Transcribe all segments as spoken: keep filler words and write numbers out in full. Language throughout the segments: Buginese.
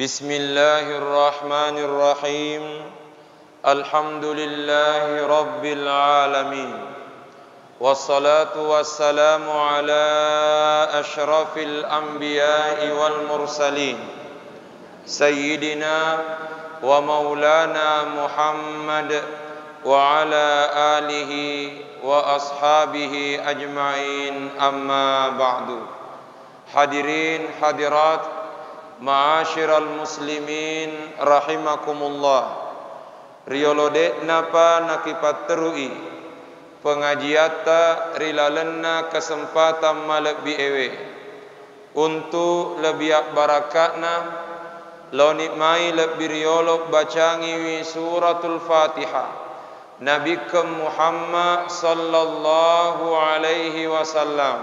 بسم الله الرحمن الرحيم. الحمد لله رب العالمين. والصلاة والسلام على أشرف الأنبياء والمرسلين، سيدنا ومولانا محمد وعلى آله وأصحابه أجمعين، أما بعد. Hadirin hadirat, ma'asyiral muslimin rahimakumullah. Riyolo de'napa nakipatterui pengajiatta ri lalenna kesempatan malebbi ewe. Untu lebbi abbaraka'na, laoni mai lebbi riyolo bacangiwi Suratul Fatihah. Nabikkeng Muhammad sallallahu alaihi wasallam.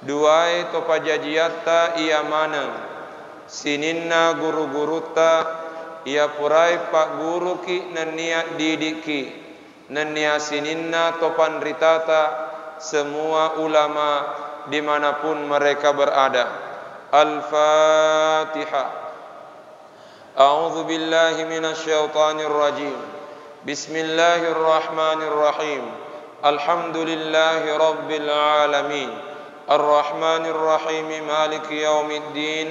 Duae to pajajiatta iya maneng, sininna guru-gurutta iya purae pagguruki nennia didikki, nennia sininna to panritata, semua ulama dimanapun mereka berada. Al-Fatihah. أعوذ بالله من الشيطان الرجيم. بسم الله الرحمن الرحيم. الحمد لله رب العالمين. الرحمن الرحيم. مالك يوم الدين.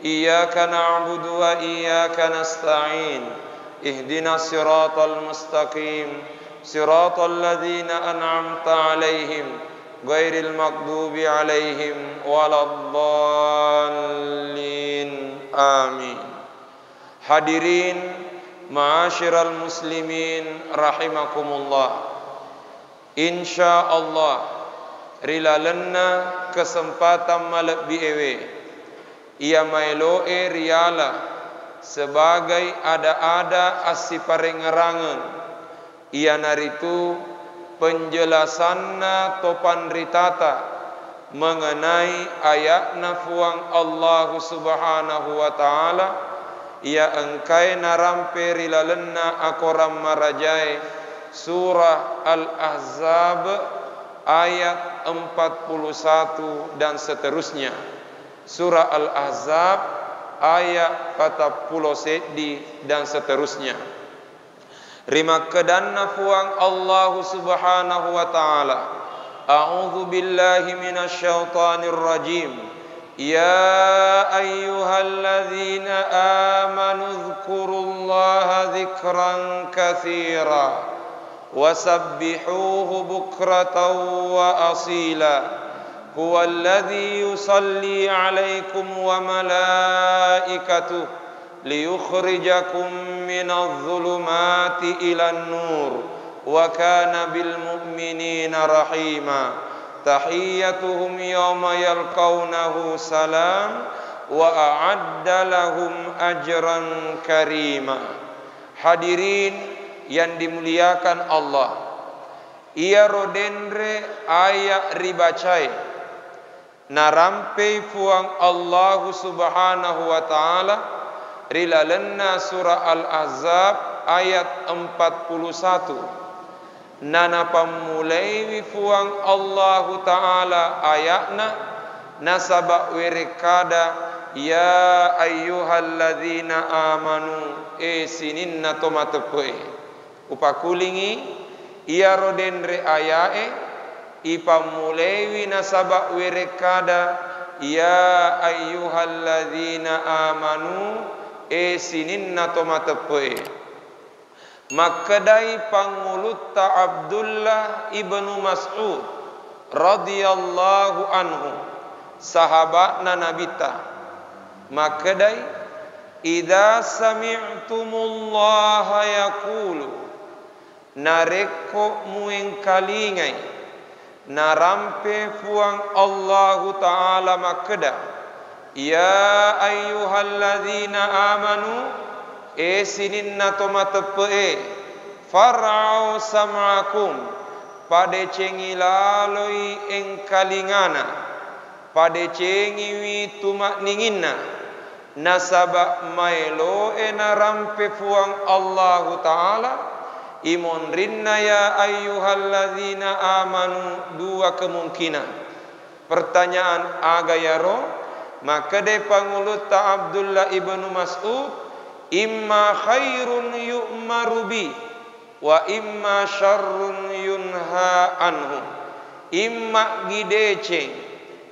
إياك نعبد وإياك نستعين. اهدنا الصراط المستقيم. صراط الذين أنعمت عليهم غير المغضوب عليهم ولا الضالين. آمين. Hadirin, ma'asyiral muslimin rahimakumullah. Insya Allah, ri lalenna kesempatan malebbi ewe, iya maeloe riala sebagai ada-ada assiparengngerangeng, iyanaritu penjelasanna to panritata mengenai aya'na Fuang Allahu Subhanahu wa Ta'ala, iya engkae narampe ri lalenna akorang marajae, Surah Al-Ahzab ayat empat puluh satu dan seterusnya. Surah Al-Ahzab ayat patappulo seddi dan seterusnya. Rimakkedanna Fuang Allahu Subhanahu wa Ta'ala, أعوذ بالله من الشيطان الرجيم. يا أيها الذين آمنوا اذكروا الله ذكرا كثيرا وسبحوه بكرة وأصيلا. هو الذي يصلي عليكم وملائكته ليخرجكم من الظلمات إلى النور وكان بالمؤمنين رحيما. تحيتهم يوم يلقونه سلام وأعد لهم أجرا كريما. Hadirin yang dimuliakan Allah, iyaro denre aya ribacae narampei Fuang Allahu Subhanahu wa Ta'ala ri lalenna Surah Al-Ahzab ayat empat puluh satu. Nanapammulaiwi Fuang Allahu Ta'ala aya'na, nasaba werekkada, "Ya ayyuhalladzina amanu," e sininna to mateppe'e. Upakulingi, iyaro denre aya'e ipammulaiwi nasaba werekkada, "Ya ayyuhalladzina amanu," e sininna to mateppe'e. Makkedai pangulutta Abdullah ibnu Mas'ud radhiyallahu anhu, sahaba'na Nabitta, makkedai, "Idza sami'tumullaha yaqulu," narekko muengkalingai narampe Fuang Allahu Ta'ala makkeda, "Ya ayyuhalladzina amanu," e sininna to mateppe'e, "far'au sam'akum," padecengi laloi engkalingana, padecengiwi tuma'ninginna, nasaba maeloe narampe Fuang Allahu Ta'ala, imonrinna ya ayyuhalladzina amanu dua kemungkinan. Pertanyaan aga yaro? Makkedai pangulutta Abdullah ibnu Mas'ud, "Imma khairun yu'maru bi, wa imma syarrun yunha anhu." Imma'gi deceng,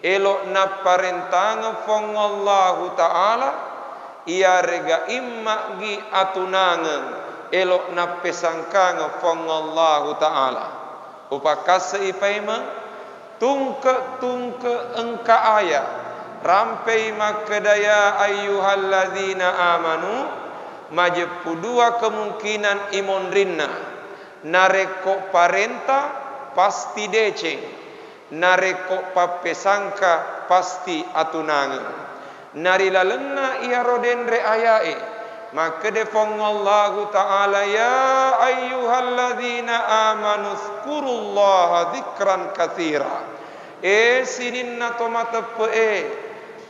elo' napparentangeng Fuang Allahu Ta'ala, iyarega imma'gi atunangeng, elo' nappesangkangeng Fuang Allahu Ta'ala. Upakkasse'i paimeng, tungke-tungke engka aya rampei makkeda, "Ya ayyuhalladzina amanu," majeppu dua kemungkinan imonrinna. Narekko parenta, pasti deceng. Narekko pappesangka, pasti atunangeng. Na ri lalenna iyaro denre ayae, makkeda Fuang Allahu Ta'ala, "Ya ayyuhalladzina amanu dzkurullaha dzikran katsira." E sininna to mateppe'e,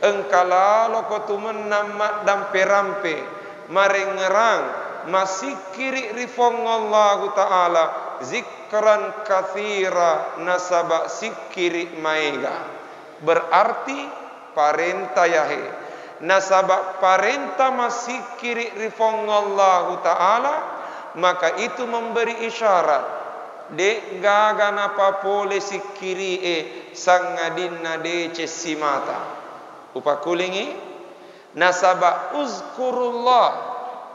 engka laloko tumennang maddampe-rampe, marengngerang, masikkiri ri Fuang Allahu Ta'ala, dzikran katsira, nasaba sikkiri maega. Berarti parenta yahe. Nasaba parenta masikkiri ri Fuang Allahu Ta'ala, maka itu memberi isyarat, de'gaga napapole sikkiri'e sangadinna deceng simata. Upakulingi, nasaba uzkurullah,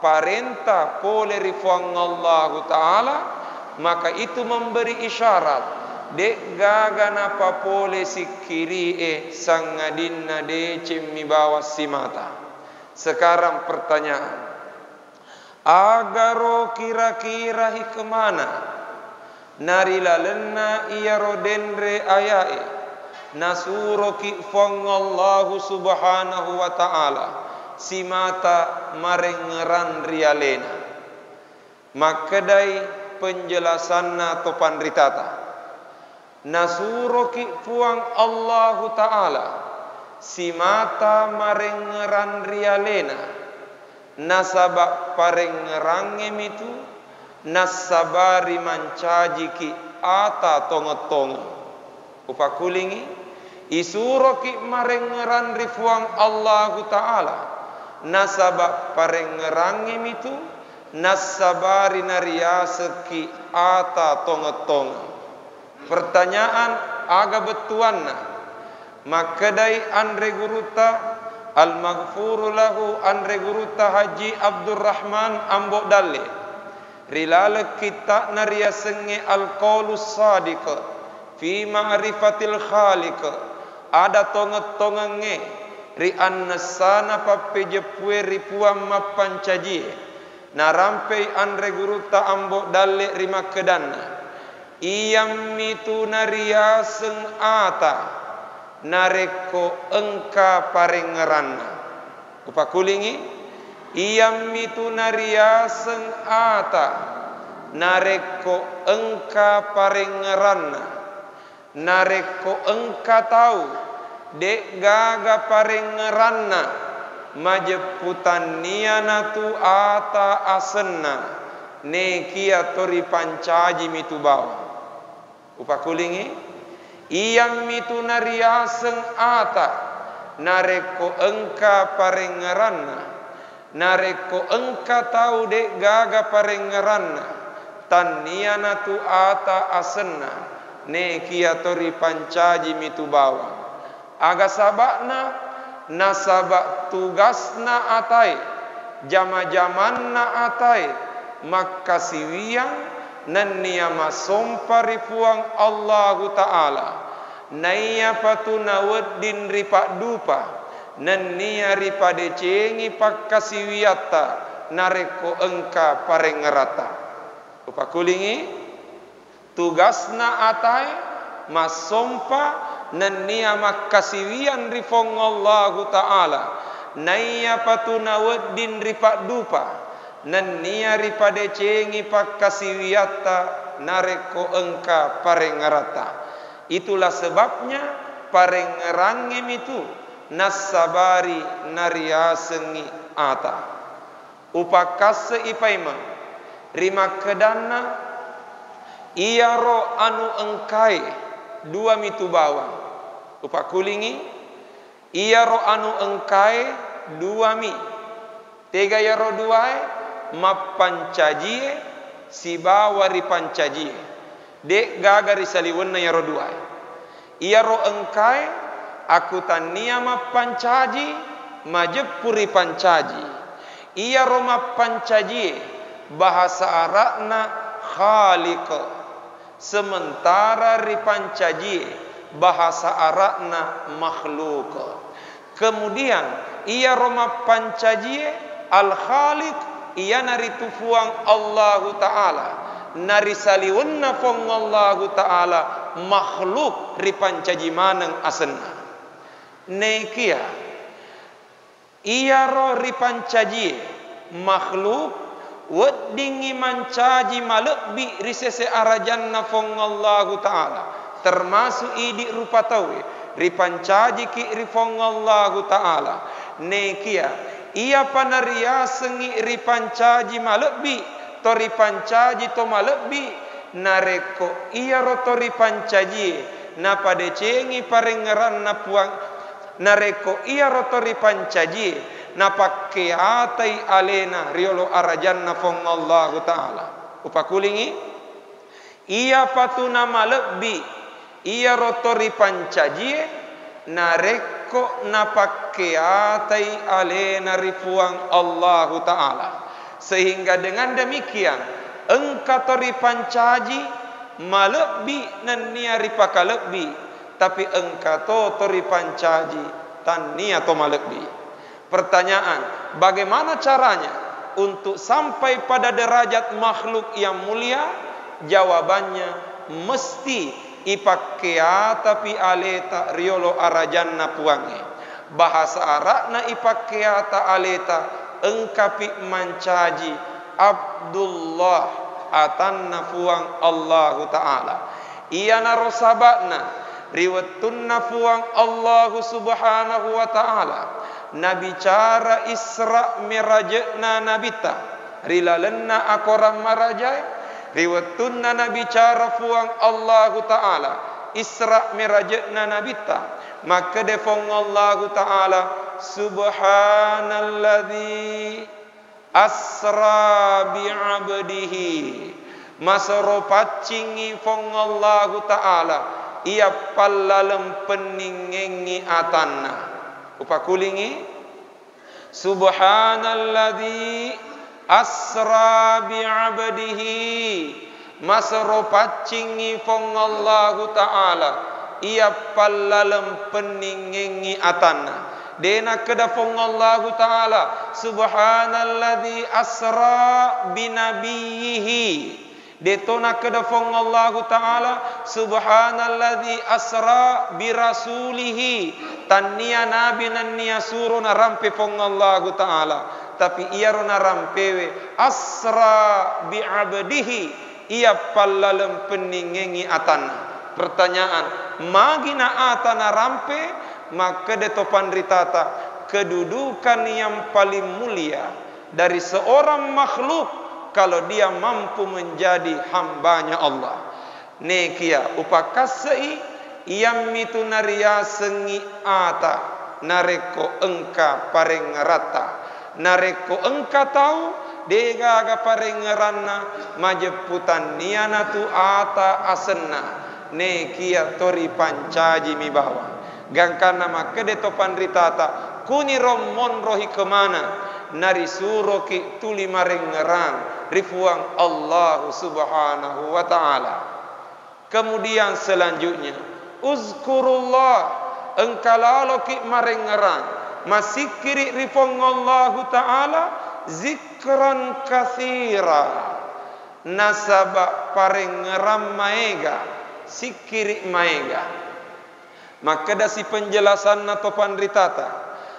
parenta pole ri Fuang Allahu Ta'ala, maka itu memberi isyarat, de'gaga napapole sikkiri'e sangadinna deceng mi bawang simata. Sekarang pertanyaan, agaro kira-kira hikmana na ri lalenna iyaro denre ayae nasuroki Fuang Allahu Subhanahu wa Ta'ala simata marengngerang ri alena? Makkedai penjelasanna to panritata, nasuroki Fuang Allahu Ta'ala simata marengngerang ri alena, nasaba parengngerangnge mitu nassabari mancajiki ata tongeng-tongeng. Upakulingi, isuroki marengngerang ri Fuang Allahu Ta'ala, nasaba parengngerangnge mitu nassabari nariasekki ata tongeng-tongeng. Pertanyaan, aga bettuanna? Makkedai anre gurutta, al-maghfuru lahu, anre gurutta Haji Abdurrahman Ambo Dalle, ri laleng kitta'na riasengnge Al-Qaulus Sadiq fi Ma'rifatil Khaliq, ada tongeng-tongengnge ri annessana pappejeppue ri Puang mappancajie. Narampei anre gurutta Ambo Dalle rimakkedanna, iyammitu nariaseng ata narekko engka parengngeranna. Upakulingi, iyammitu nariaseng ata narekko engka parengngeranna. Narekko engka tau de'gaga parengngeranna, majeppu tannianatu ata asenna, nekiya to ripancaji mitu bawang. Upakulingi, iyammitu nariaseng ata narekko engka parengngeranna. Narekko engka tau de'gaga parengngeranna, tannianatu ata asenna, nekiya to ripancaji mitu bawang. Aga saba'na? Nasaba tugasna atae, jama-jamanna atae, makkasiwiang nennia massompa ri Puang Allahu Ta'ala, naiyapatu nawedding ripaddupa, nennia ripadecengi pakkasiwiatta narekko engka parengngerata. Upakulingi, tugasna atae massompa nennia makkasiwiang ri Puang Allahu Ta'ala, naiyapatu nawedding ripaddupa, nennia ripadecengi pakkasiwiatta narekko engka parengngerata. Itulah sebabnya parengngerangnge mitu nassabari nariasengngi ata. Upakkasse'i paimeng rimakkedanna, iyaro anu engkae dua mitu bawang. Upakulingi, Iyaro anu engkae duami. Tega iyaro duae? Mappancajie sibawa ripancajie. De'gaga ri saliwenna iyaro duae. Iyaro engkae akkutannia mappancaji, majeppu ripancaji. Iyaro mappancajie bahasa Ara'na khaliq. Sementara ripancajie bahasa Ara'na makhluk. Kemudian, iyaro mappancajie Al-Khaliq, iyanaritu Fuang Allahu Ta'ala. Na ri saliwenna Fuang Allahu Ta'ala, makhluk ripancaji maneng asenna. Nekia, iyaro ripancajie makhluk, weddingngi mancaji malebbi ri sese arajanna Fuang Allahu Ta'ala, termasuk idi rupa tauwe, ripancajiki ri Fuang Allahu Ta'ala. Nekia, iyapa nariasengngi ripancaji malebbi, to ripancaji to malebbi, narekko iyaro to ripancajie napadecengi parengngeranna Puang, narekko iyaro to ripancajie napakkeatai alena riolo arajanna Fuang Allahu Ta'ala. Upakulingi, iyapatu namalebbi iyaro to ripancajie, narekko napakkeatai alena ri Puang Allahu Ta'ala. Sehingga dengan demikian, engka to ripancaji malebbi nennia ripakalebbi, tapi engka to to ripancaji tannia to malebbi. Pertanyaan, bagaimana caranya untuk sampai pada derajat makhluk yang mulia? Jawabannya, mesti ipakkeatapi aleta riolo arajanna Puangnge. Bahasa Arabna ipakkeata aleta, engkapi mancaji Abdullah, atanna Fuang Allahu Ta'ala. Iyanaro saba'na, ri wettunna Fuang Allahu Subhanahu wa Ta'ala nabicara Isra Miraje'na Nabitta ri lalenna akorang marajae, ri wettunna nabicara Fuang Allahu Ta'ala Isra Miraje'na Nabitta, makkeda Fuang Allahu Ta'ala, "Subhanalladzi asra bi abdihi." Masero paccingngi Fuang Allahu Ta'ala iya pallaleng penningngengngi atanna. Upakulingi, "Subhanalladzi asra bi abdihi." Masero paccingngi Fuang Allahu Ta'ala iya pallaleng penningngengngi atanna. De nakkeda Fuang Allahu Ta'ala, "Subhanalladzi asra bi nabiyyihi." De to nakkeda Fuang Allahu Ta'ala, "Subhanalladzi asra bi rasulihi." Tannia nabi nennia suro narampe Fuang Allahu Ta'ala, tapi iyaro narampewe asra bi abdihi, iya pallaleng penningngengngi atanna. Pertanyaan, magi na ata narampe? Makkeda to panritata, kedudukan yang paling mulia dari seorang makhluk kalau dia mampu menjadi hambanya Allah. Nekia upakasse'i, iyammitu nariasengngi ata narekko engka parengngeratta. Narekko engka tau degaga parengngeranna, majeppu tannianatu ata asenna, nekia to ripancajimi bawang. Gangkanna makkeda to panritata, kuniro monro hikemana narisuroki tuli marengngerang ri Fuang Allahu Subhanahu wa Ta'ala. Kemudian selanjutnya, uzkurullah, engka laloki marengngerang, masikkiri ri Fuang Allahu Ta'ala, zikran katsira, nasaba parengngerang maega, sikkiri maega. Makkedasi penjelasanna to panritata,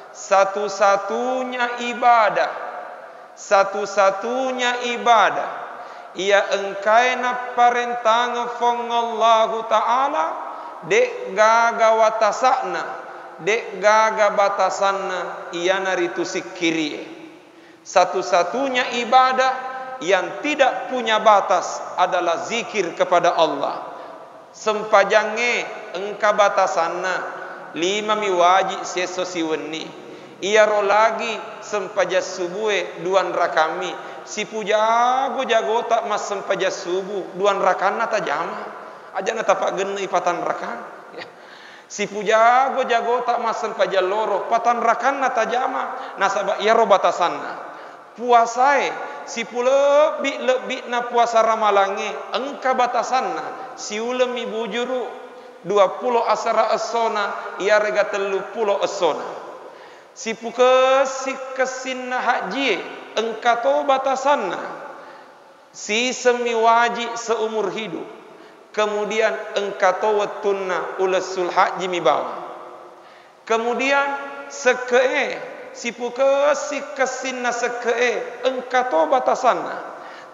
satu-satunya ibadah, satu-satunya ibadah iya engkae napparentangeng Fuang Allahu Ta'ala, de'gaga watasa'na, de'gaga batasanna, iyanaritu sikkirie. Satu-satunya ibadah yang tidak punya batas adalah zikir kepada Allah. Sempajangnge engka batasanna, Limami waji siesso siwenni. Iyaro lagi sempajang subue duanrakammi. Sipujago-jagota massempajang subu, duanrakanna tajama. Ajana tapaggenne i patanrakang. Ya. Sipujago-jagota massempajang loro, patanrakanna tajama. Nasaba iyaro batasanna. Puasae, sipulebbi-lebbi'na puasa ramalangnge, engka batasanna, siulemmi bujuru, duappulo asera essona, iyarega telluppulo essona. Sipukessi-kessinna hajjie, engka to batasanna, sisemmi waji seumur hidup, kemudian engka to wettunna ulessul hajjimi bawang. Kemudian, sekke'e, sipukessi kessinna sekke'e, engka to batasanna.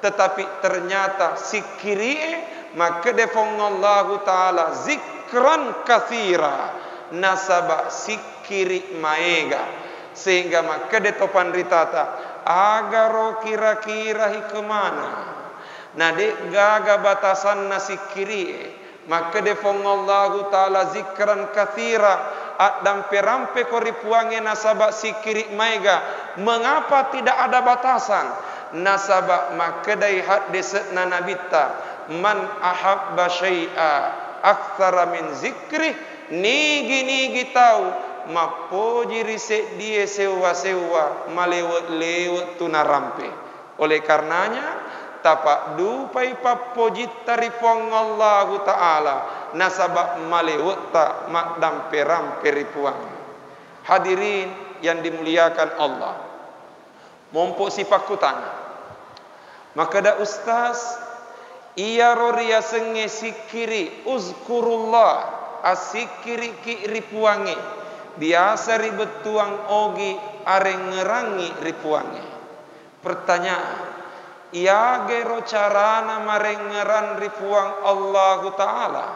Tetapi ternyata sikkiri'e, makkeda Puang Allahu Ta'ala, "Zikran katsira," nasaba sikkiri maega. Sehingga makkeda to panritata, "Agaro kira-kira hikmana? Na de'gaga batasanna sikkiri'e." Makkeda Puang Allahu Ta'ala, "Zikran katsira," addampe-rampeko ri Puangnge nasaba sikkiri maega. Mengapa tidak ada batasan? Nasaba makkedai haddese'na Nabitta, "Man ahabba syai'a aktsara min zikrih," nigi-nigi tau mappoji ri seddie sewwa-sewwa, malewe-lewe tu narampe. Oleh karenanya, tapaddupai pappojitta ri Puang Allahu Ta'ala, nasaba malewe'ta maddampe-rampe ri Puang. Hadirin yang dimuliakan Allah, mompo sipakkutana. Makkeda ustaz, iyaro riasengnge sikkiri, uzkurullah, assikkiriki ri Puangnge, biasa ribettuang ogi arengngerangngi ri Puangnge. Pertanyaan, iyagero carana marengngerang ri Puang Allahu Ta'ala?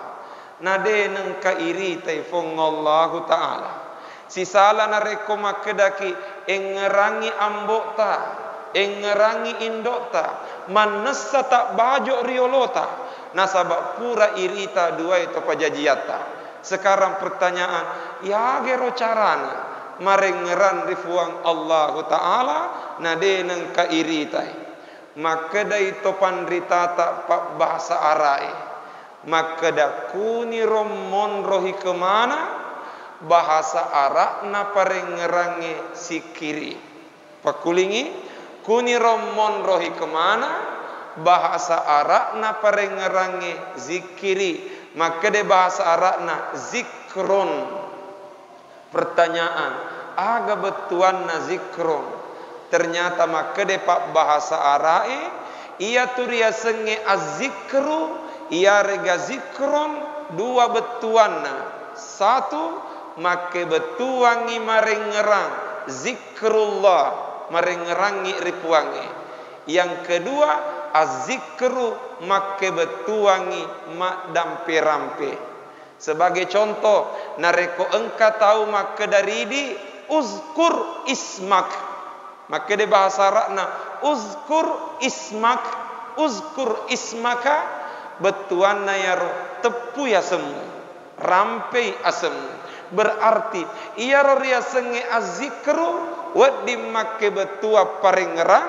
Na de nengka iritai Puang Allahu Ta'ala. Sisala narekko makkedaki, engngerangngi ambo'ta, engngerangngi indo'ta, mannessa tabbajo riolota, nasaba pura irita duae to pajajiatta. Sekarang pertanyaan, iyagero carana marengngerang ri Puang Allahu Ta'ala, na de nengka iritai? Makkedai to panritata pabbahasa Ara'e, makkeda, "Kuniro monro hikemana, bahasa Ara'na parengngerangnge sikkiri." Pakkulingi, kuniro monro hikemana, bahasa Ara'na parengngerangnge zikkiri. Makkeda bahasa Ara'na zikron. Pertanyaan, aga bettuanna zikron? Ternyata makkeda pabbahasa Ara'e, iyatu riasengnge azzikru, iyarega zikron, dua bettuanna. Satu, makkebettuangngi marengngerang, zikrullah, marengngerangngi ri Puangnge. Yang kedua, azzikru makkebettuangngi maddampe-rampe. Sebagai contoh, narekko engka tau makkeda ridi, "Uzkur ismak." Makkeda bahasa Arabna, "Uzkur ismak, uzkur ismaka," bettuanna iyaro, "Teppui asemmu, rampei asemmu." Berarti, iyaro riasengnge azzikru, wedding makkebettuang parengngerang,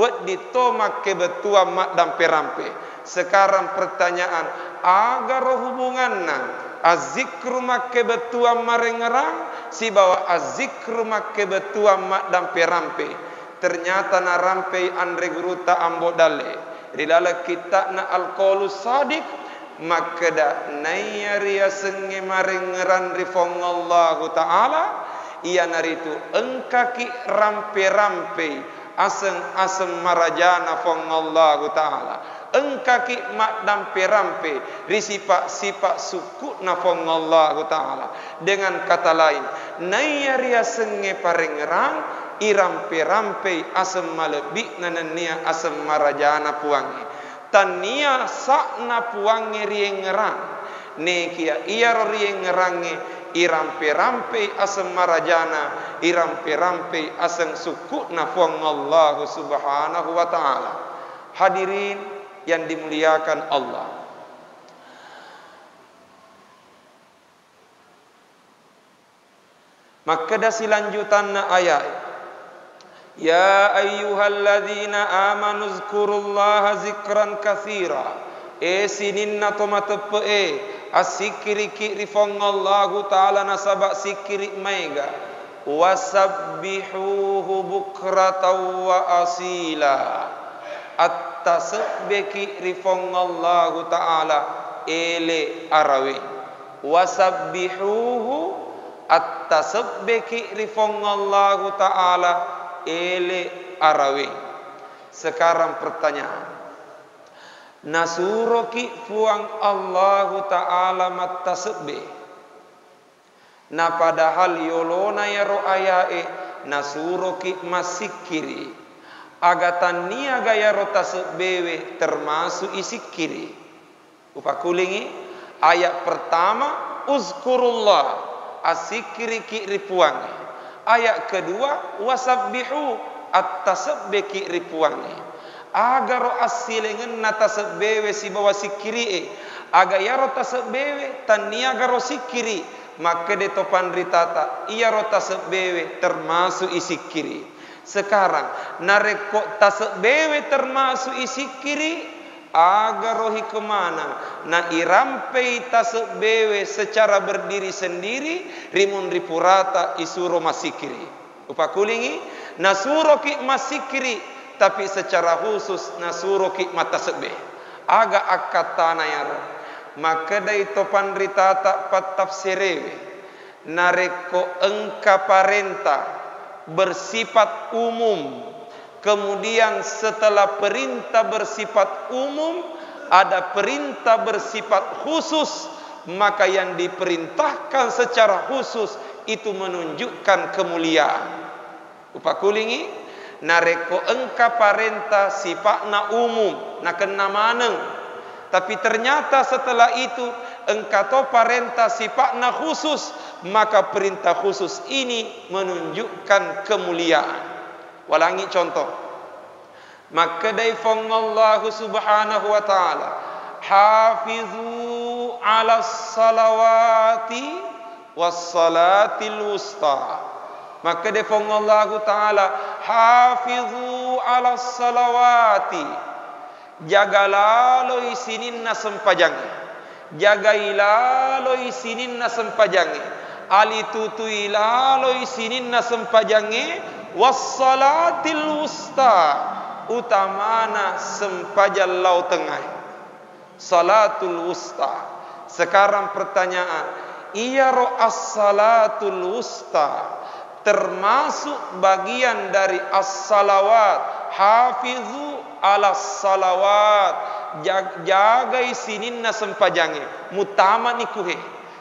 wedding to makkebettuang maddampe-rampe. Sekarang pertanyaan, agaro hubunganna azzikru makkebettuang marengngerang sibawa azzikru makkebettuang maddampe-rampe? Ternyata narampei anre gurutta Ambo Dalle ri laleng kitta'na Al-Qaulus Sadiq makkeda, naiya riasengnge marengngerang ri Puang Allahu Ta'ala, iyanaritu engkaki rampe-rampei aseng-aseng marajana Puang Allahu Ta'ala. Engkaki maddampe-rampe ri sipa-sipa sukku'na Puang Allahu Ta'ala. Dengan kata lain, naiya riasengnge parengngerang, irampe-rampei aseng malebbi'na nennia aseng marajana Puangnge. Tannia sa'na Puangnge riengngerang. Nekia iyaro riengngerangnge irampe-rampei aseng marajana, irampe-rampei aseng sukku'na Puang Allahu Subhanahu wa Ta'ala. Hadirin yang dimuliakan Allah. Makkeda silanjutanna ayae, "Ya ayyuhalladzina amanu dzkurullaha dzikran katsira." E sininna to mateppe'e, assikkiriki ri Puang Allahu Ta'ala nasaba sikkiri maega. "Wasabbihuhu bukratan wa asila." Attasebbeki ri Puang Allahu Ta'ala ele araweng. "Wasabbihuhu", attasebbeki ri Puang Allahu Ta'ala ele araweng. Sekarang pertanyaan, nasuroki Puang Allahu Ta'ala mattasebbe, na padahal yolona yaro ayae nasuroki massikkiri, aga tanniaga yaro tasebbewe termasuk isikkiri? Upakulingi, ayat pertama, "Uzkurullah", assikkiriki ri Puangnge. Ayat kedua, "Wasabbihu", attasebbeki ri Puangnge. Agaro assilengenna tasebbewe sibawa sikkiri'e? Aga iyaro tasebbewe tanniagaro sikkiri? Makkeda to panritata, iyaro tasebbewe termasuk isikkiri. Sekarang, narekko tasebbewe termasuk isikkiri, agaro hikmana na irampei tasebbewe secara berdiri sendiri ri munri purata isuro massikkiri? Upakulingi, nasuroki massikkiri, tapi secara khusus nasuroki mattasebbe. Aga akkattana yaro? Makkedai to panritata pattafsirewe, narekko engka parenta bersifat umum, kemudian setelah perintah bersifat umum, ada perintah bersifat khusus, maka yang diperintahkan secara khusus itu menunjukkan kemuliaan. Upakulingi, narekko engka parenta sipa'na umum, nakenna maneng, tapi ternyata setelah itu engka to parenta sipa'na khusus, maka perintah khusus ini menunjukkan kemuliaan. Walangi contoh. Makkedai Puang Allahu Subhanahu wa Ta'ala, "Hafizu 'alas salawati was salatil wusta." Makkedai Puang Allahu Ta'ala, "Hafizu 'alas salawati." Jaga laloi sininna sempajangnge. Jagai laloi sininna sempajangnge. Alitutui laloi sininna sempajangnge. Wassalatil wusta, utamana sempajang lao tengngae. Salatul wusta. Sekarang pertanyaan, iyaro as-salatul wusta termasuk bagian dari as-salawat. "Hafizu 'alas salawat", jag-, jagai sininna sempajangnge, mutamani kuhe.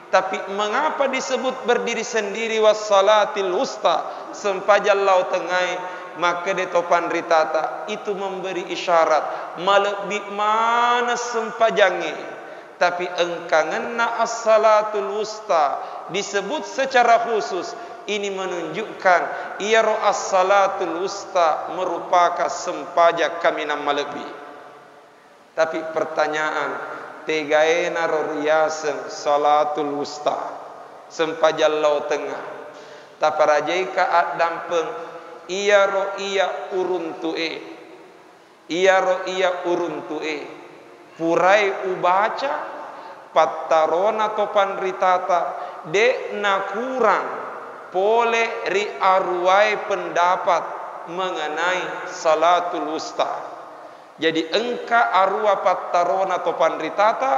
Tapi mengapa disebut berdiri sendiri, "Wassalatil wusta", sempajang lao tengngae? Makkeda to panritata, itu memberi isyarat malebbi maneng sempajangnge. Tapi engkangenna as-salatul wusta disebut secara khusus, ini menunjukkan iyaro as-salatul wusta merupakan sempajang kaminang malebbi. Tapi pertanyaan, tegaenaro riaseng salatul wusta, sempajang lao tengnga? Taparajaika addampeng iyaro iya uruntu'e. Iyaro iya uruntu'e purai ubaca, pattarona to panritata, de' nakurang pole ri aruwae pendapat mengenai salatul wusta. Jadi, engka aruwa pattarona to panritata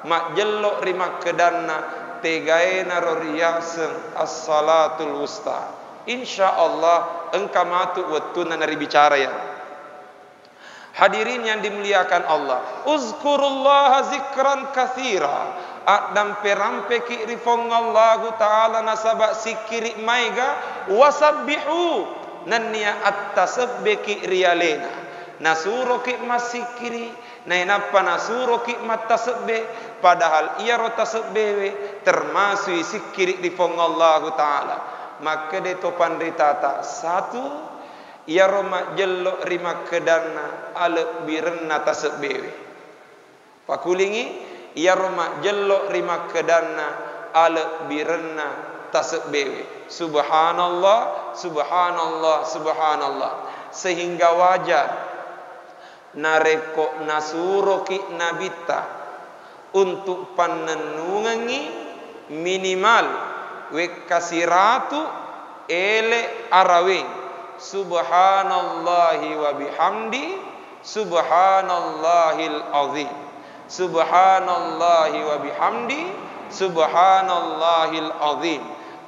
majjello ri makkedanna tegaenaro riyaseng as-salatul wusta. Insya Allah, engka matu wettunna naribicara iyaro. Hadirin yang dimuliakan Allah, uzkurullaha zikran katsira. Addampe-rampeki ri Puang Allahu Ta'ala nasaba sikkiri maega, wasabbihu, nennia attasebbeki ri alena. Nasuroki massikkiri, nainappa nasuroki mattasebbe, padahal iyaro tasebbewe termasui sikkiri ri Puang Allahu Ta'ala. Makkeda to panritata, satu, iyaro majjello ri makkedanna alebbirenna tasebbewe. Pakulingi, iyaro majjello ri makkedanna alebbirenna tasebbewe. Subhanallah, subhanallah, subhanallah. Sehingga wajar narekko nasuroki Nabitta untuk pannennungengngi minimal wekka siratu ele araweng, subhanallahi wa bihamdi, subhanallahil azim, subhanallahi wa bihamdi, subhanallahil azim.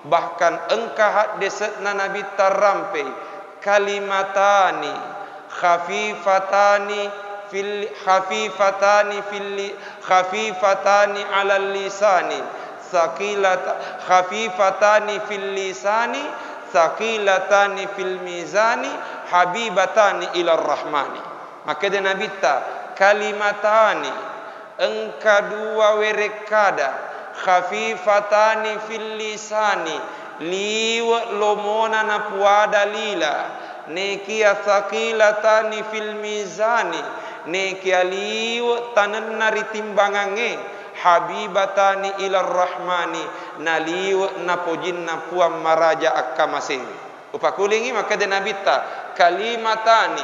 Bahkan engka haddese'na Nabitta rampei, kalimatani khafifatani fil, khafifatani fil, khafifatani alal lisani, sakilata, khafifatani fil lisani, sakilatani fil mizani, habibatani ilar rahmani. Makkeda Nabitta, kalimatani, engka dua werekkada, khafifatani fil lisani, liwe' lomona napuada lila, nekia sakilatani fil mizani, nekia liwe' tanenna ri timbangangnge, habibatani ilar rahmani, naliwe' napojinna Puang Maraja akkamasewe. Upakulingi, makkeda Nabitta, kalimatani,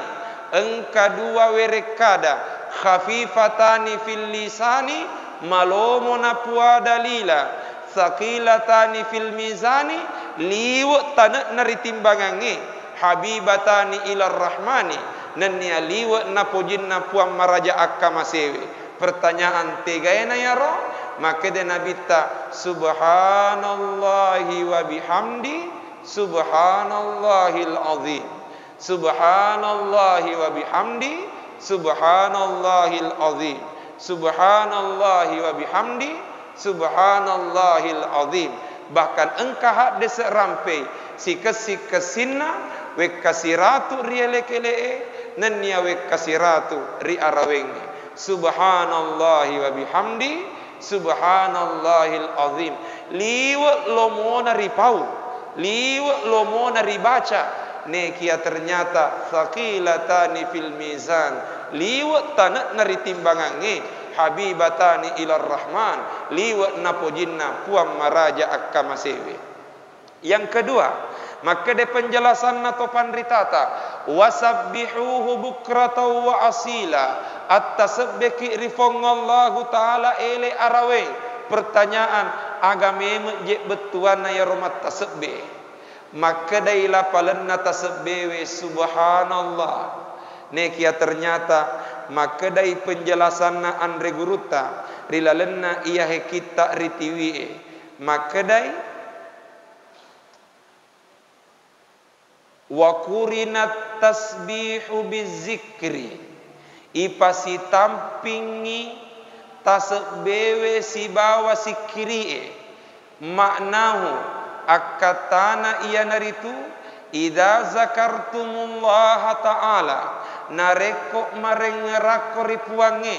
engka dua werekkada, khafifatani fil lisani, malomo napuada lila, sakilatani fil mizani, liwe' tane'na ri timbangangnge, habibatani ilar rahmani, nennia liwe' napojinna Puang Maraja akkamasewe. Pertanyaan, tegaena yaro? Makkeda Nabitta, subhanallahi wa bihamdi, subhanallahil azim. Subhanallahi wa bihamdi, subhanallahil azim. Subhanallahi wa bihamdi, subhanallahil azim. Bahkan engka haddese' rampei, sikessi-kessinna, wekka siratu ri elek-ele'e, nennia wekka siratu ri arawengnge. Subhanallahi wa bihamdi, subhanallahil azim. Liwe' lomona ripau, liwe' lomona ribaca, nekia ternyata sakilatani fil mizan, liwe' tane'na ri timbangangnge, habibatani ilar rahman, liwe' napojinna Puang Maraja akkamasewe. Yang kedua, makkeda penjelasanna to panritata, wasabbihuhu bukratan wa asila, attasebbeki ri Puang Allahu Ta'ala ele araweng. Pertanyaan, aga memeng je bettuanna yaro mattasebbe? Makkedai lapalenna tasebbewe, subhanallah. Nekia ternyata makkedai penjelasanna anre gurutta ri lalenna iyahe kitta ri tiwie. Makkedai, wa qurinat tasbihu bizzikri, ipasitampingngi tasebbewe sibawa sikkirie. Ma'nahu, akkattana iyanaritu, idza zakartumullaha ta'ala, narekko marengngerakko ri Puangnge,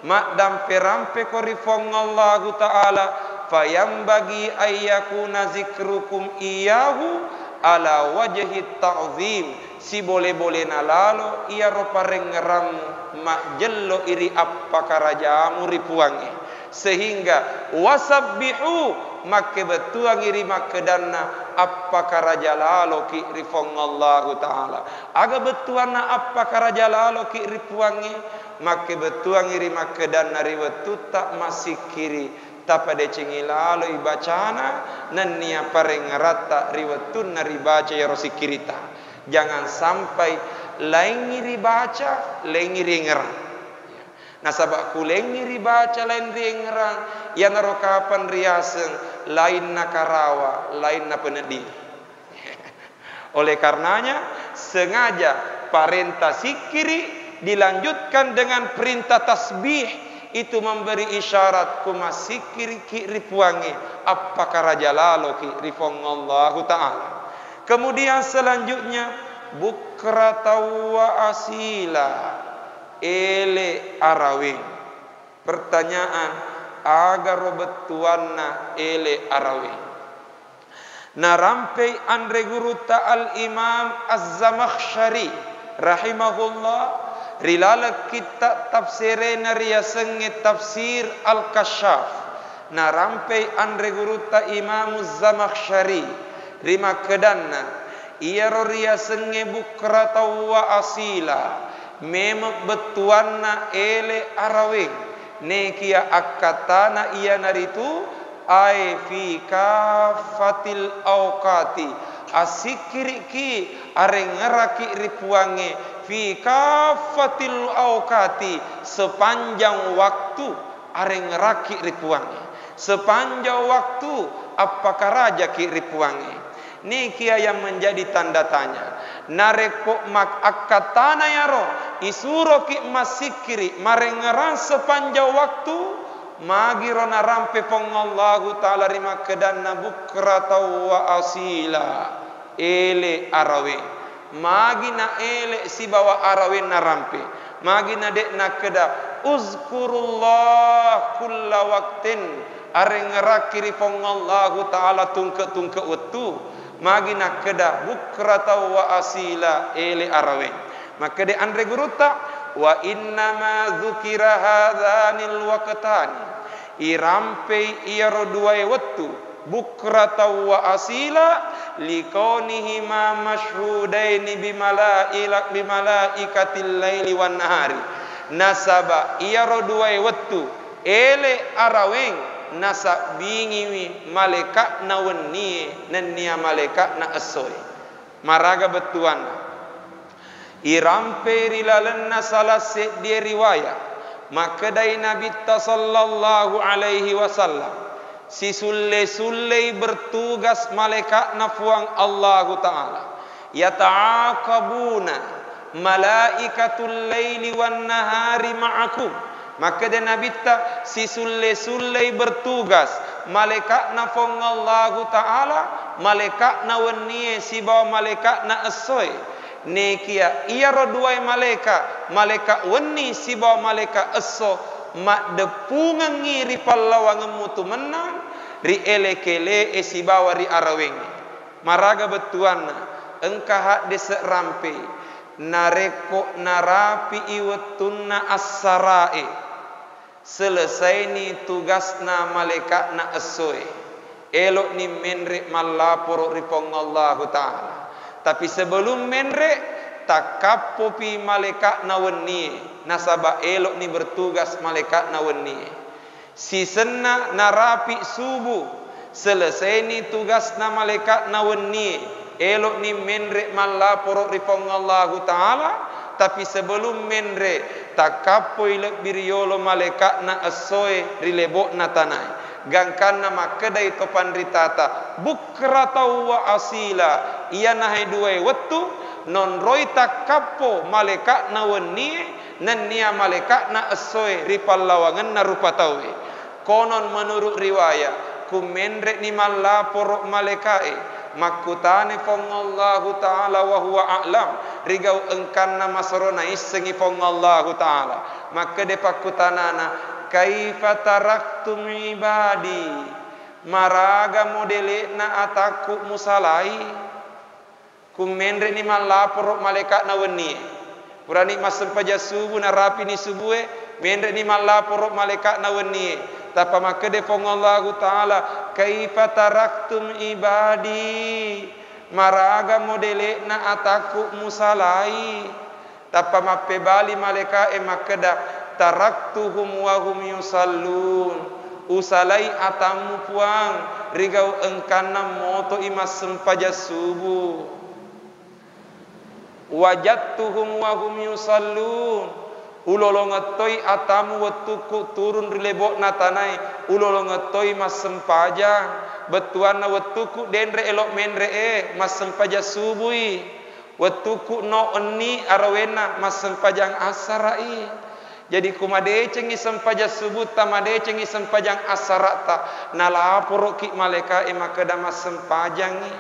maddampe-rampeko ri Puang Allahu Ta'ala, fayambagi ayyakuna zikrukum iyyahu ala wajhi ta'zim, sibole-bolena lalo iyaro parengngerammu majjello iri appakarajamu ri Puangnge, sehingga wasabbihu, makkebettuangngi ri makkedanna appakaraja laloki ri Puang Allahu Ta'ala. Aga bettuanna appakaraja laloki ri Puangnge? Makkebettuangngi ri makkedanna ri wettutta massikkiri, tapadecengi laloi bacana, nennia parengngeratta ri wettunna ribaca iyaro sikkiritta. Jangan sampai laingngi ribaca, laingngi riengngerang. Nasaba ku laingngi ribaca, laing riengngerang, iyanaro kapang riaseng lainna karawa, lainna penedding. Oleh karenanya, sengaja parenta sikkiri dilanjutkan dengan perintah tasbih, itu memberi isyarat ku massikkiriki ri Puangnge, appakaraja laloki ri Puang Allahu Ta'ala. Kemudian selanjutnya, bukratan wa asila, ele araweng. Pertanyaan, agaro bettuanna ele araweng? Narampei anre gurutta Al-Imam Az-Zamakhsyari rahimahullah ri laleng kitta tafsirena riasengnge Tafsir Al-Kasyaf. Narampei anre gurutta Imamu Zamakhsyari rimakkedanna, iyaro riasengnge bukratan wa asila, memeng bettuanna ele araweng, nekia akkattana iyanaritu, ai fi kaffatil awqati, assikkiriki, arengngeraki ri Puangnge, fi kaffatil awqati, sepanjang waktu. Arengngeraki ri Puangnge. Sepanjang waktu appakarajaki ri Puangnge. Nikia yang menjadi tanda tanya. Narekko mak-, akkattana yaro, isuroki massikkiri marengngerang sepanjang waktu, magiro narampe Puang Allahu Ta'ala rimakkedanna bukratan wa asila, ele araweng. Magi na ele sibawa araweng narampe? Magi na de' nakkeda, "Uzkurullah kulla waktin," arengngerakki ri Puang Allahu Ta'ala tungke-tungke wettu? Magi nakkeda, "Bukratan wa asila," ele araweng? Makkeda anre gurutta, "Wa innama dzukira hadzanil waqtani," irampei iyaro duwae wettu, bukratan wa asila, likaunihima masyhudaini bimalaila-, bimalaikatil laili wan nahari. Nasaba iyaro duwae wettu, ele araweng, nasabbingiwi malaeka'na wennie nennia malaeka'na essoe. Maraga bettuanna? Irampei ri lalenna salah seddie riwaya, makkedai Nabitta sallallahu alaihi wasallam, sisulle-sullei bertugas malaeka'na Puang Allahu Ta'ala, "Yata'aqabuna malaikatul laili wan nahari ma'akum." Makkeda Nabitta, sisulle-sullei bertugas malaeka'na Puang Allahu Ta'ala, malaeka'na wennie sibawa malaeka'na essoe. Nekia iyaro duwae malaeka, malaeka wenni sibawa malaeka esso, maddeppungengngi ri pallawangemmu tu mennang, ri ele-kele'e sibawa ri arawengnge. Maraga bettuanna? Engka haddese' rampei, narekko narapi'i wettunna assara'e, selesaini tugasna malaeka'na essoe, elo'ni menre' mallaporo' ri Puang Allahu Ta'ala. Tapi sebelum menre', takkappopi malaeka'na wennie, nasaba elo'ni bertugas malaeka'na wennie. Sisenna narapi' subuh, selesaini tugasna malaeka'na wennie, elo'ni menre' mallaporo' ri Puang Allahu Ta'ala, tapi sebelum menre', takkappoi lebbi riyolo malaeka'na essoe ri lebo'na tanae. Gangkanna makkedai to panritata, bukratan wa asila, iyanahe duwae wettu, nonroi takkappo malaeka'na wennie, nennia malaeka'na essoe ri pallawangenna rupa tauwe. Konon menurut riwaya, ku menre'ni mallaporo' malaeka'e, makkutana Puang Allahu Ta'ala wa huwa a'lam, rigau engkanna masero naissengngi Puang Allahu Ta'ala. Makkeda pakkutanana, "Kaifa taraktum ibadi?" Maraga modele'na atakku musalai? Ku menre'ni mallaporo' malaeka'na wennie. Purani massempajang subuh, narapini subue, menre'ni mallaporo' malaeka'na wennie. Tappa makkeda Puang Allahu Ta'ala, "Kaifa taraktum ibadi?" Maraga modele'na atakku musalai? Tappa mappebali malaeka'e makkeda, "Taraktuhum wa hum yusallun." Usalai atammu, Puang, rigau engkanna moto'i massempajang subuh. "Wajadtuhum wa hum yusallun." Ulolongettoi atammu wettukku turun ri lebo'na tanae, ulolongettoi massempajang. Bettuanna wettukku denre elo' menre'e, massempajang subui. Wettukku no enni arawenna, massempajang assara'i. Jadi, ku madecengngi sempajang subutta, madecengngi sempajang assara'ta, nalaporo'ki malaeka'e makkeda massempajangngi.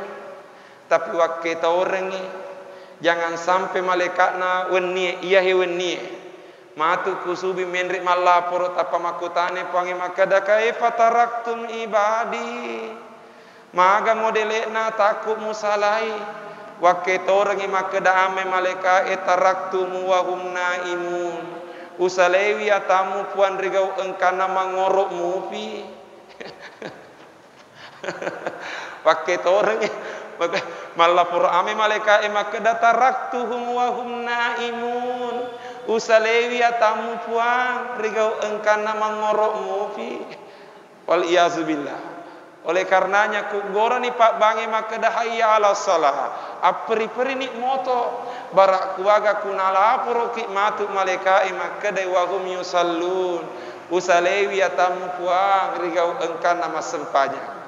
Tapi wakketorengngi, jangan sampai malaeka'na wennie, iyahe wennie. Matu ku subuh menre' mallaporo' tappa makkutana Puangnge makkeda, "Kaifa taraktum ibadi?" Maga modele'na atakku musalai? Wakketorengngi makkeda ammai malaeka'e, "Taraktuhum wa hum naimun." Usalaiwi atammu, Puang, rigau engkanna mangngoro' mupi. Pakketorengngi. Maka mallaporo ame malaeka'e makkeda, "Taraktuhum wa hum naimun." Usalewi atammu, Puang, rigau engkanna mangngoro mupi. Wal iyazu billah. Oleh karenanya, kuggorani pabbange makkeda, "Hayya 'alas shalah." Apperi-perini moto. Bara kuaga kunalaporoki matu malaeka'e makkeda, "Wa hum yusallun." Usalewi atammu, Puang, rigau engkanna massempajang.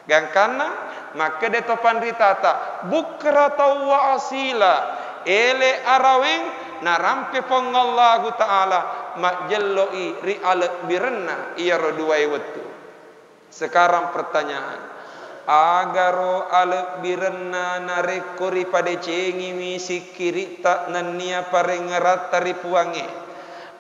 Gangkanna makkeda to panritata, "Bukratan wa asila," ele araweng narampe Puang Allahu Ta'ala majjello'i ri alebbirenna iyaro duwae wettu. Sekarang pertanyaan, agaro alebbirenna narekko ripadecengiwi sikkiritta nennia parengeratta ri Puangnge?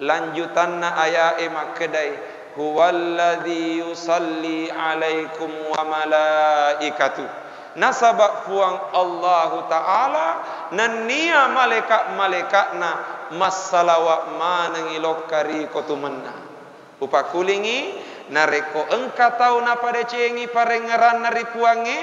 Lanjutanna aya'e makkedai, "Huwallazi yusalli 'alaikum wa malaikatuh." Nasaba Puang Allahu Ta'ala nennia maleka-maleka'na massalawa manengngi lokka ri kotumenna. Upakkulingngi, narekko engka tau napadecengi parengngeranna ri Puangnge,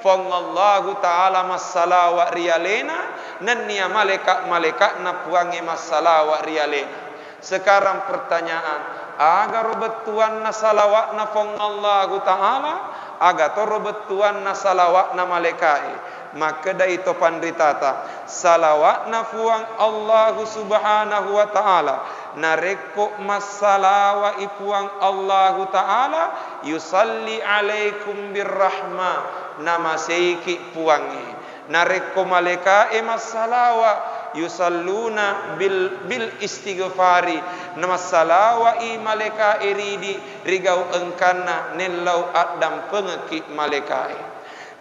Puang Allahu Ta'ala massalawa ri alena, nennia maleka-maleka'na Puangnge massalawa ri alena. Sekarang pertanyaan, agaro bettuanna salawa'na Puang Allahu Ta'ala? Aga toro bettuanna salawa'na malekae? Makkedai to panritata, salawa'na Puang Allahu Subhanahu wa Ta'ala, narekko massalawa'i Puang Allahu Ta'ala, yusalli alaikum birrahmah, namaseiki Puangnge. Narekko malaeka'e massalawa, yusalluna bil, bil istighfari, namassalawa'i malaeka'e ridi rigau engkanna nellau addampengekki malaeka'e.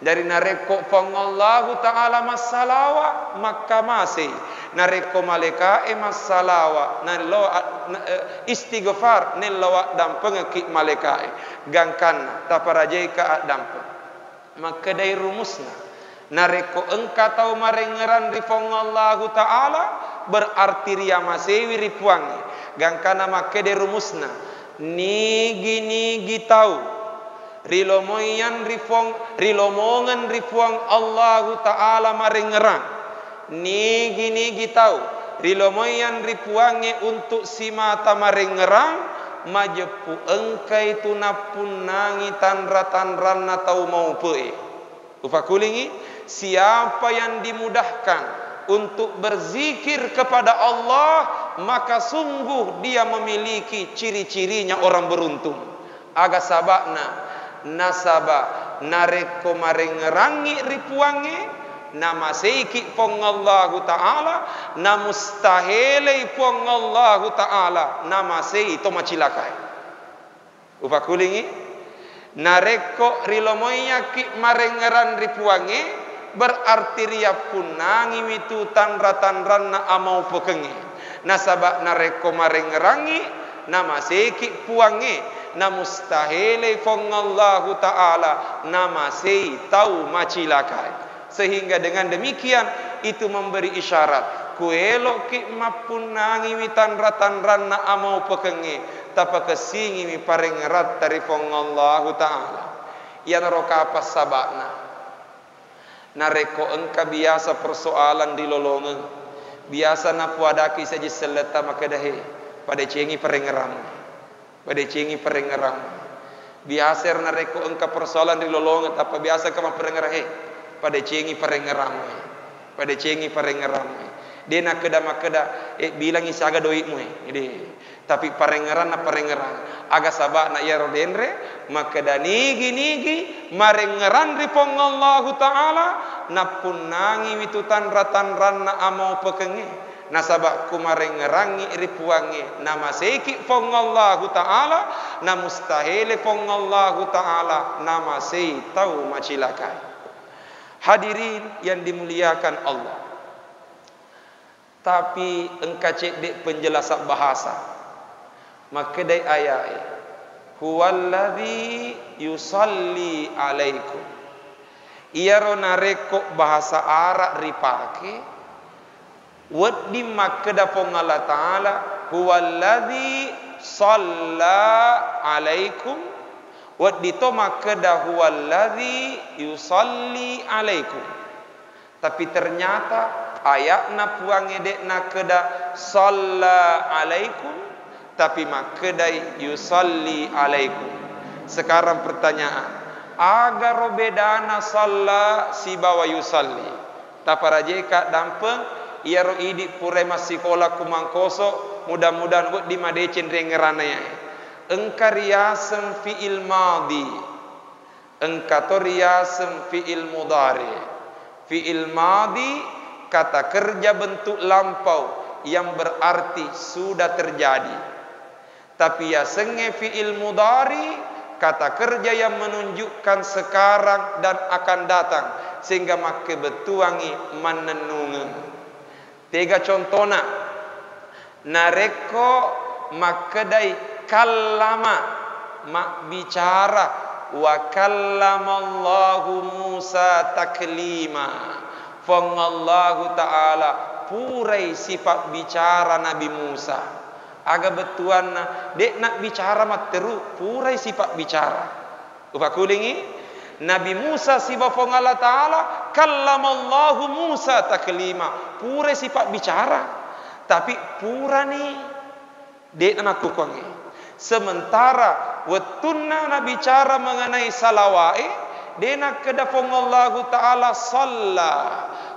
Jari narekko Puang Allahu Ta'ala massalawa, makkamasei. Narekko malaeka'e massalawa, nellau ad-, na-, eh, istighfar, nellau addampengekki malaeka'e. Gangkanna, taparajaika addampeng. Makkedai rumusna, narekko engka tau marengngerang ri Puang Allahu Ta'ala, berarti riamaseiwi ri Puangnge. Gangkana makkeda rumusna, nigi-nigi tau rilomoiang ri Puang, rilomongeng ri Puang Allahu Ta'ala marengngerang, nigi-nigi tau rilomoiang ri Puangnge untuk simata marengngerang, majeppu engkai tu nappunnangi tanra-tanranna tau maupe'e. Upakulingi, siapa yang dimudahkan untuk berzikir kepada Allah, maka sungguh dia memiliki ciri-cirinya orang beruntung. Aga saba'na? Nasaba narekko marengngerangngi ri Puangnge, namaseiki Puang Allahu Ta'ala, namustahelei Puang Allahu Ta'ala namasei to macilakai. Upakulingi, narekko rilomoiyakki marengngerang ri Puangnge, berarti riappunnangiwi tu tanra-tanranna amaupekengnge. Nasaba narekko marengngerangngi, namaseiki Puangnge, namustahelei Puang Allahu Ta'ala namasei tau macilakai. Sehingga dengan demikian, itu memberi isyarat, kueloki mappunnangiwi tanra-tanranna amaupekengnge, tapakessingiwi parengngeratta ri Puang Allahu Ta'ala. Iyanaro kapang saba'na. Narekko engka biasa persoalan ri lolongeng, biasa napuadaki saji selletta makkeda, "He, padecengi parengngerammu." Padecengi parengngerammu. Biasa ero narekko engka persoalan ri lolongeng, tappa biasa engka mapparengngerang, "Eh, padecengi parengngerammu, eh. Padecengi parengngerammu, eh." De nakkeda makkeda, "Eh, bilangi siaga doi'mu, eh." De. Tapi parengngeranna parengngerang. Aga saba'na iyaro denre, makkeda nigi-nigi marengngerang ri Puang Allahu Ta'ala, nappunnangiwi tu tanra-tanranna amaupekengnge. Nasaba ku marengngerangngi ri Puangnge, namaseiki Puang Allahu Ta'ala, namustahele Puang Allahu Ta'ala namasei tau macilakai. Hadirin yang dimuliakan Allah. Tapi engka cedde penjelasan bahasa. Makkedai ayae, "Huwallazi yusalli alaikum." Iyaro narekko bahasa Arab ripake, wedding makkeda Puang Allah Ta'ala, "Huwallazi shalla alaikum Wedding to makkeda, "Huwallazi yusalli alaikum." Tapi ternyata aya'na Puangnge de' nakkeda, "Salla alaikum," tapi makkedai, "Yusalli alaikum." Sekarang pertanyaan, agaro bedana salla sibawa yusalli? Taparajeka dampeng, iyaro idi purai massikola ku Mangkoso, mudah-mudahan wedding madeceng riengngeranna iyae. Engka riaseng fi'il madhi, engka to riaseng fi'il mudhari. Fi'il madhi, kata kerja bentuk lampau yang berarti sudah terjadi. Tapi yasengnge fi'il mudhari, kata kerja yang menunjukkan sekarang dan akan datang, sehingga makkebettuangngi mannennungeng. Tega contona? Narekko makkedai kallama, mabbicara, wa kallamallahu Musa taklima. Puang Allahu Ta'ala purai sipabbicara Nabi Musa. Aga bettuanna, de'na bicara matteru, purai sipabbicara. Upakulingi, Nabi Musa siba Puang Allah Ta'ala, kallamallahu Musa taklima, purai sipabbicara. Tapi purani, de'na nakkukuangngi. Sementara wettunna nabicara mengenai salawae, de' nakkeda Puang Allahu Ta'ala salla.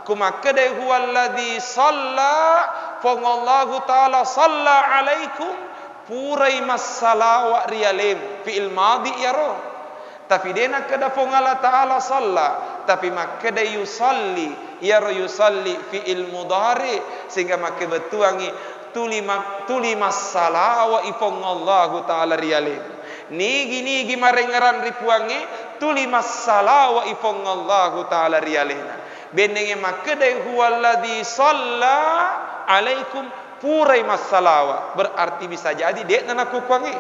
Kumakkedai huwallazi salla, Puang Allahu Ta'ala salla alaikum, purai massalawa ri alem, fi'il madhi iyaro. Tapi de' nakkeda Puang Allah Ta'ala salla, tapi makkeda yusalli, iyaro yusalli fi'il mudhari, sehingga makkebettuangngi tuli ma-, tuli massalawa i Puang Allahu Ta'ala ri alem. Nigi-nigi marengngerang ri Puangnge, tuli massalawa i Puang Allahu Ta'ala ri alena. Bennengnge makkedai huwallazi salla alaikum, purai massalawa, berarti bisa jadi de'na nakkukuangngi.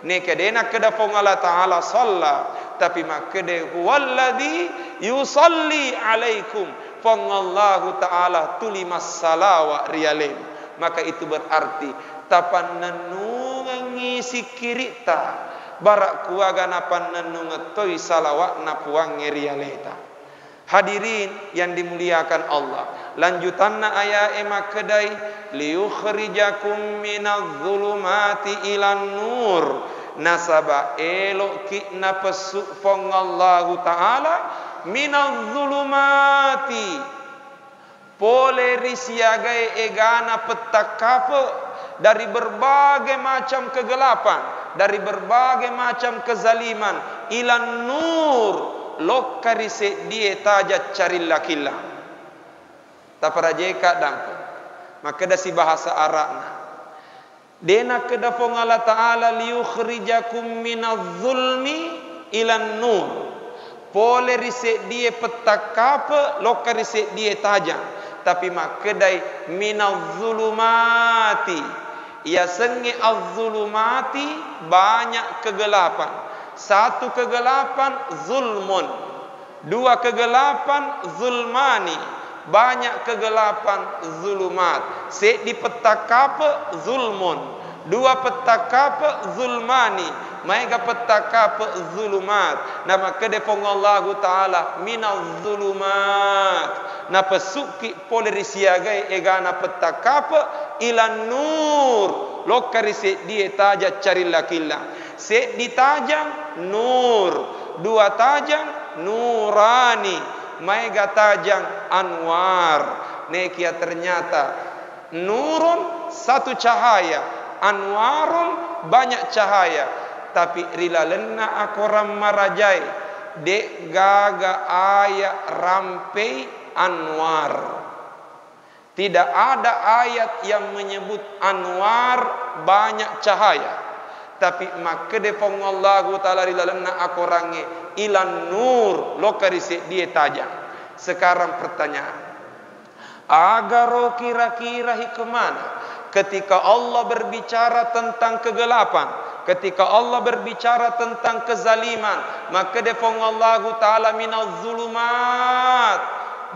Neke de' nakkeda Puang Allah Ta'ala salla, tapi makkeda huwallazi yusalli alaikum, Puang Allahu Ta'ala tuli massalawa ri alem. Maka itu berarti tapannennungengngi sikkiritta, bara kuaga napannennungeng toi salawa'na Puangnge ri aleta. Hadirin yang dimuliakan Allah, lanjutanna ayae makkedai, "Liyukhrijakum minadz-dzulumati ilan nur," nasaba elo'ki napessu Puang Allahu Ta'ala, minadz-, dzulumati, pole ri siagae egana pettakkape, dari berbagai macam kegelapan, dari berbagai macam kezaliman, ilan nur, lokka ri seddie tajang carilla-killang. Taparajeka dampeng. Makkeda si bahasa Arabna, de' nakkeda Puang Allah Ta'ala, "Liyukhrijakum minadz-dzulmi ilan nur." Pole ri seddie pettakkape, lokka ri seddie tajang. Tapi makkedai, "Minadz-dzulumati." Yasengnge adz-dzulumati, banyak kegelapan. Satu kegelapan, zulmun. Dua kegelapan, zulmani. Banyak kegelapan, zulumat. Seddi pettakkape, zulmun. Dua pettakkape, zulmani. Maega pettakkape, zulumat. Namakkeda Puang Allahu Ta'ala, minaz zulumat. Napessukki pole ri siagae egana pettakkape, ilan nur. Lokka ri seddie tajang carilla-killang. Seddi tajang, nur. Dua tajang, nurani, maega tajang anwar. Nekia ternyata nurun satu cahaya, anwarun banyak cahaya, tapi ri lalenna akorang marajae de'gaga ayat rampei anwar. Tidak ada ayat yang menyebut anwar, banyak cahaya. Tapi makkeda Puang Allahu Ta'ala ri lalenna akorangnge, ilan nur, lokka ri seddie tajang. Sekarang pertanyaan, agaro kira-kira hikmana ketika Allah berbicara tentang kegelapan, ketika Allah berbicara tentang kezaliman, makkeda Puang Allahu Ta'ala, minaz zulumat,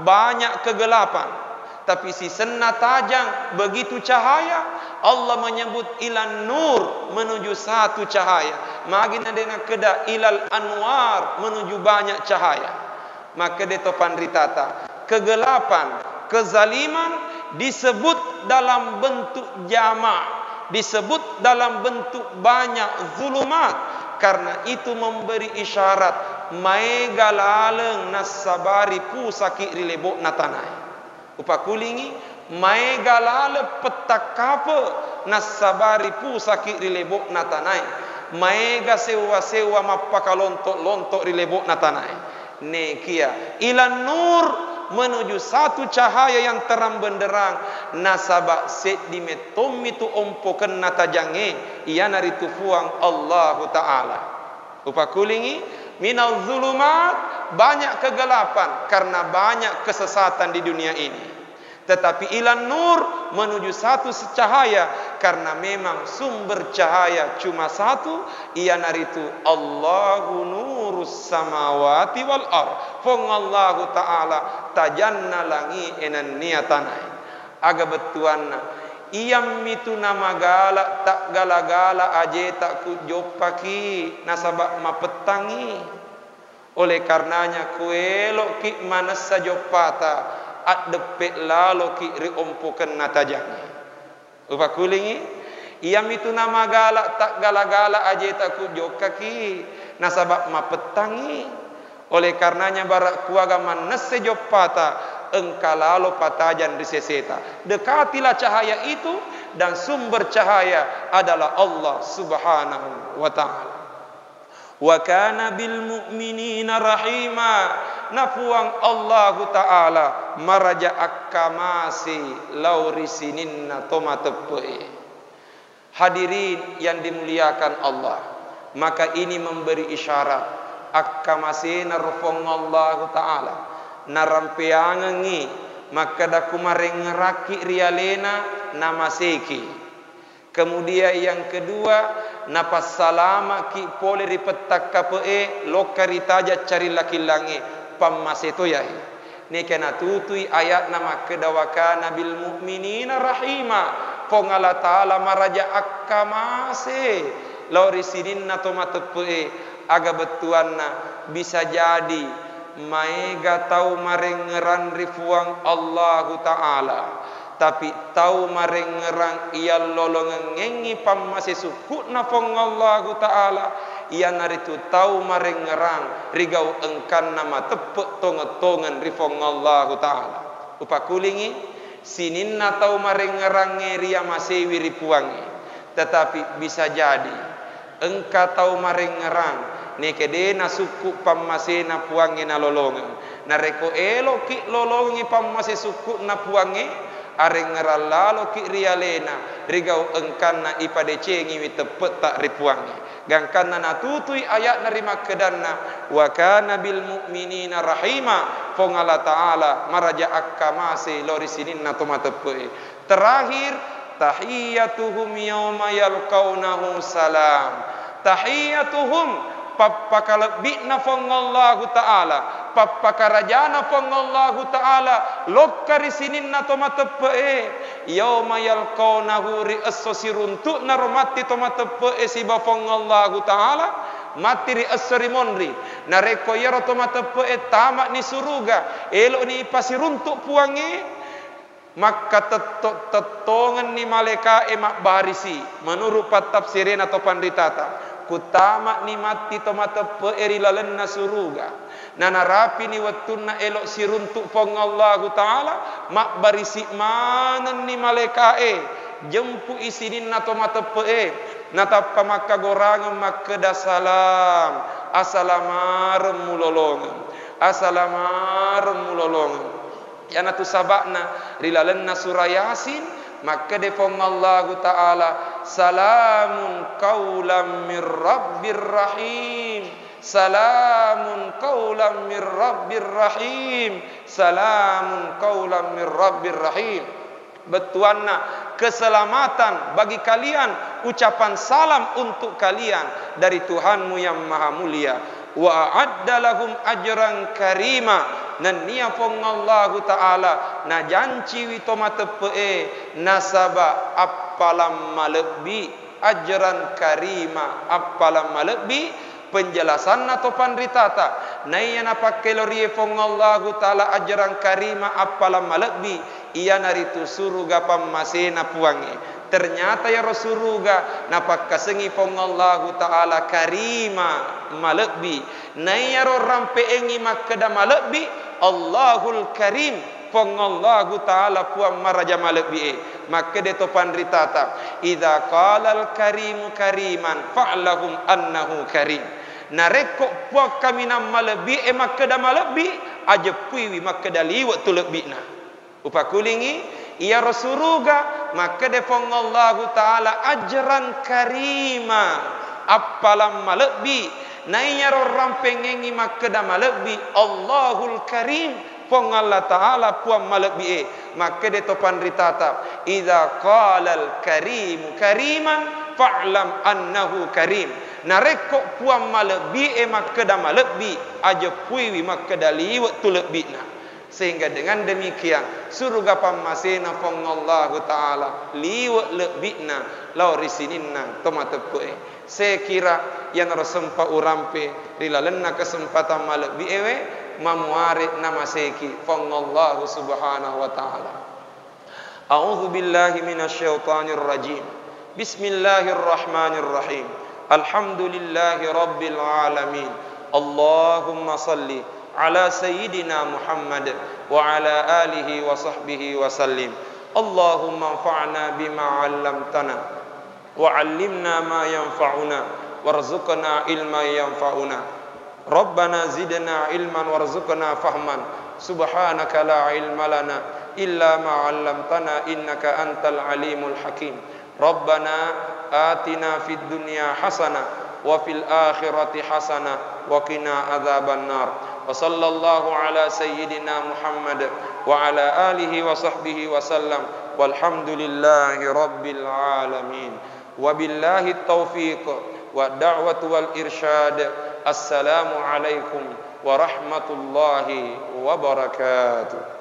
banyak kegelapan. Tapi sisenna tajang begitu cahaya, Allah menyebut ilan nur, menuju satu cahaya. Magi na de nakkeda ilal anwar, menuju banyak cahaya. Makkeda to panritata, kegelapan, kezaliman disebut dalam bentuk jamak, disebut dalam bentuk banyak, zulumat, karena itu memberi isyarat maega laleng nassabari pusaki ri lebo'na tanae. Upakulingi, maega laleng pettakkape nassabari pusaki ri lebo'na tanae. Maega sewwa-sewwa mappakalonto-lonto ri lebo'na tanae. Nekia ilan nur menuju satu cahaya yang terang benderang, nasaba seddi mettommi tu ompokenna tajangnge, iyanaritu Puang Allahu Ta'ala. Upakulingi, minal zulumat, banyak kegelapan karena banyak kesesatan di dunia ini. Tetapi ilan nur menuju satu cahaya, karena memang sumber cahaya cuma satu, iyanaritu Allahu nurus samawati wal ard. Puang Allahu Ta'ala tajanna langi e nennia tanae. Aga bettuanna, iyammitu namagala taggala-gala ajeta kujoppaki nasaba mapettangi. Oleh karenanya, kuelo'ki manessa joppata, addeppe laloki ri ompokenna tajangnge. Upakulingi, iyamitu namagala taggala-gala ajeta kujokkaki, nasaba mapettangi. Oleh karenanya, bara kuaga mannesse joppata, engka lalo patajang ri seseta. Dekatilah cahaya itu, dan sumber cahaya adalah Allah Subhanahu wa Ta'ala. Wa kana bil mu'minina rahima, na Puang Allahu Ta'ala maraja akkamase lao ri sininna to mateppe'e. Hadirin yang dimuliakan Allah, maka ini memberi isyarat akkamasena ro Puang Allahu Ta'ala, narampeangengngi makkeda kumarengngerakki ri alena namaseki. Kemudian yang kedua, napassalama'ki pole ri pettakkape'e lokka ri tajang carillakillangnge, pammase toyai. Neka natutui ayatna makkeda, "Wa kana bil mu'minina rahima." Puang Allah Ta'ala maraja akkamase lao ri sininna to mateppe'e. Aga bettuanna, bisa jadi maega tau marengngerang ri Puang Allahu Ta'ala. Tapi tau marengngerang iyallolongengngi pammase sukku'na Puang Allahu Ta'ala, iyanaritu tau marengngerang rigau engkanna mateppe' tongeng-tongeng ri Puang Allahu Ta'ala. Upakulingi, sininna tau marengngerangnge riamasewi ri Puangnge, tetapi bisa jadi engka tau marengngerang, neke de nasukku pammasena Puangnge nalolongeng. Narekko eloki lolongengngi pammase sukku'na Puangnge, arengngerang laloki ri alena, rigau engkanna ipadecengiwi teppe'ta ri Puangnge. Gangkanna natutui ayatna ri makkedanna, "Wa kana bil mu'minina rahima." Puang Allah Ta'ala maraja akkamase lao ri sininna to mateppe'e. Terakhir, tahiyyatuhum yauma yalqaunahu salam. Tahiyyatuhum, pappakalebbi'na Puang Allahu Ta'ala, pappakarajana Puang Allahu Ta'ala lokka ri sininna to mateppe'e, yauma yalqaunahu, ri esso siruntu'na ro matti to mateppe'e siba Puang Allahu Ta'ala, matti ri esso ri monri. Narekko iyaro to mateppe'e tama'ni suruga, elo'ni ipasiruntu' Puangnge, makkatetto-tettongenni malaeka'e mabbarisi', menuru' pattafsirena to panritata, kuttama'ni matti to mateppe'e ri lalenna suruga. Nanarapini wettunna elo' siruntu' Puang Allahu Ta'ala, mabbarisi' manenni malaeka'e, jempu'i sininna to mateppe'e, natappa makkagorangeng makkeda, "Salam, asalamareng mulolongeng, asalamareng mulolongeng." Iyanatu saba'na ri lalenna sura Yasin, makkeda Puang Allahu Ta'ala, "Salamun qaulam mir rabbir rahim, salamun qaulam mir rabbir rahim, salamun qaulam mir rabbir rahim." Bettuanna, keselamatan bagi kalian, ucapan salam untuk kalian dari Tuhanmu yang Maha Mulia. Wa a'adda lahum ajran karima, nennia Puang Allahu Ta'ala najanciwi to mateppe'e nasaba appalang malebbi. ajran karima, appalang malebbi. Penjelasanna to panritata, naiya napakkelorie Puang Allahu Ta'ala ajran karima, appalang malebbi, iyanaritu suruga pammasena Puangnge. Ternyata iyaro suruga napakkasengi Puang Allahu Ta'ala karima, malebbi. Naiyaro rampe'engngi makkeda malebbi, Allahul Karim, Puang Allahu Ta'ala Puang maraja malebbi'e. Makkeda to panritata, "Idza qalal karimu kariman fa'lahum annahu karim." Narekko Puang kaminang malebbi'e makkeda malebbi, ajeppuiwi makkeda liwe' tu lebbi'na. Upakulingi, iyaro suruga makkeda Puang Allahu Ta'ala ajran karima, appalang malebbi. Naiyaro rampengengngi makkeda malebbi, Allahul Karim, Puang Allah Ta'ala Puang malebbi'e. Makkeda to panritata, "Idza qalal karimu kariman fa'lam annahu karim." Narekko Puang malebbi'e makkeda malebbi, ajeppuiwi makkeda liwe' tu lebbi'na. Sehingga dengan demikian, suruga pammasena Puang Allahu Ta'ala liwe' lebbi'na lao ri sininna to mateppe'e. Sekira iyanaro sempa urampe ri lalenna kesempatan malebbi'ewe, mamuare namaseki Puang Allahu Subhanahu wa Ta'ala. A'udzu billahi minasy syaithanir rajim. Bismillahirrahmanirrahim. Alhamdulillahi rabbil alamin. Allahumma salli ala sayyidina Muhammad wa ala alihi wa sahbihi wa sallim. Allahumma anfa'na bima 'allamtana wa 'allimna ma yanfa'una warzuqna ilman yanfa'una. Rabbana zidna ilman warzuqna fahman. Subhanaka la ilma lana illa ma 'allamtana innaka antal alimul hakim. Rabbana atina fid dunya hasanah wa fil akhirati hasanah wa qina adzaban nar. Wa sallallahu ala sayyidina Muhammad wa ala alihi wa sahbihi wa sallam. Walhamdulillahi rabbil alamin. Wabillahi taufiq wa da'watu wal irsyad. Assalamu alaikum warahmatullahi wabarakatuh.